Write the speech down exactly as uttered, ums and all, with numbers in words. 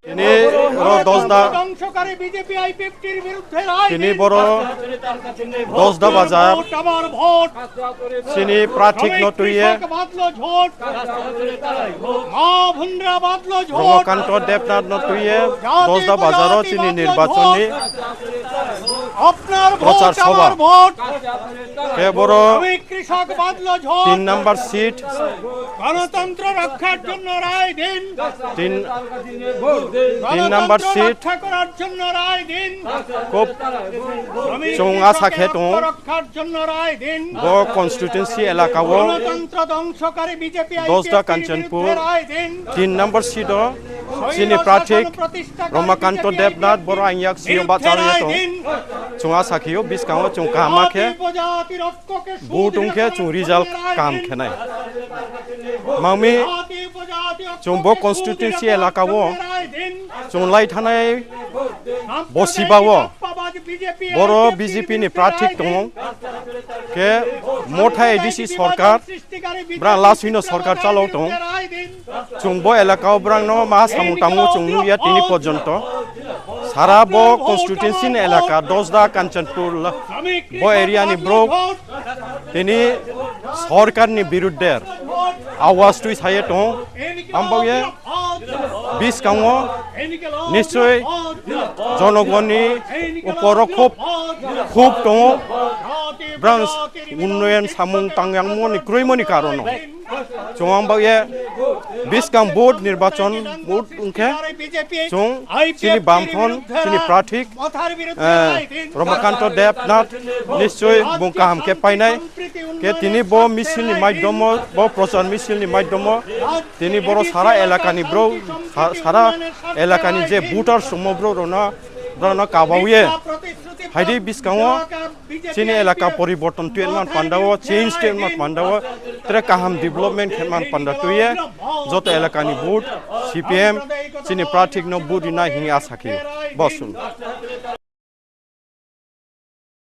Tini ro Dosda, ধ্বংসকারী বিজেপি আইপিএফটির বিরুদ্ধে রায় tini দিন। Boro Dosda bazar, ভোট আমার vote. Chini prathik no tui ye, কৃষক বাঁধলো ঝোট। মা বোনরা বাঁধলো ঝোট। Romakanto Debnath no tui ye, জাতি Dosda bazar wo উপজাতি chini বাঁধলো nirbachon ni ঝোট। আপনার ভোট, prochar sobha. আমার ভোট। Khe Boro আমি কৃষক বাঁধলো ঝোট। তিন number seat. গণতন্ত্র রক্ষার জন্য রায় দিন। তিন, তিন number গণতন্ত্র seat. রক্ষা করার জন্য রায় দিন। Kub আমি chung asa khe কৃষকের tong. হক রক্ষার জন্য রায় দিন। Bo constituency elaka wo গণতন্ত্র ধ্বংসকারী বিজেপি Dosda আইপিএফটির Kanchanpur বিরুদ্ধে রায় দিন। তিন number seat o chini prathik Romakanto Debnath Boro ang yak sing yo bahcha ye tong. Chung asa khe ou, buskang wo chung kaham khe vote ong khe chung result kaham khe nai. Mang mi chung bo constituency elaka wo chung lai thanai bosiba wo Boro BJP ni prathik tong ou. Khe Motha ADC sorkar, brang lasoi no sorkar chalao tong. Chung bo elaka wo brang no ma samung tangmo chung nuh ya tini porjonto. Sara bo constituency ni elaka, Dosda, Kanchanpur, bo area ni brouh tini sorkar ni birudde awaz tuisa ye tong ou. Abo ye buskang wo নিশ্চয় জনগণ ni উপর wo খুব, খুব tong ou. Brang উন্নয়ন samung tangyangmo ni kroimo ni কারণ o. Chung ang baoh ye buskang vote, নির্বাচন vote ong khe chung chini বামফ্রন্ট, chini prathik Romakanto Debnath নিশ্চয় bung kaham khe pai nai. Khe tini bo মিছিল ni মাধ্যম wo, bo প্রচার মিছিল ni মাধ্যম wo, tini boro সারা এলাকা ni brouh, সারা এলাকা ni je voter songmo brouh rao no, brao no kabao ye, hai di buskang wo chini এলাকা পরিবর্তন tui man panda wo, change tui man panda wo, tre kaham development khe man panda tui ye, joto এলাকা ni vote, CPM, chini prathik no vote ri nai hing ye asa khe ou. Bo sung.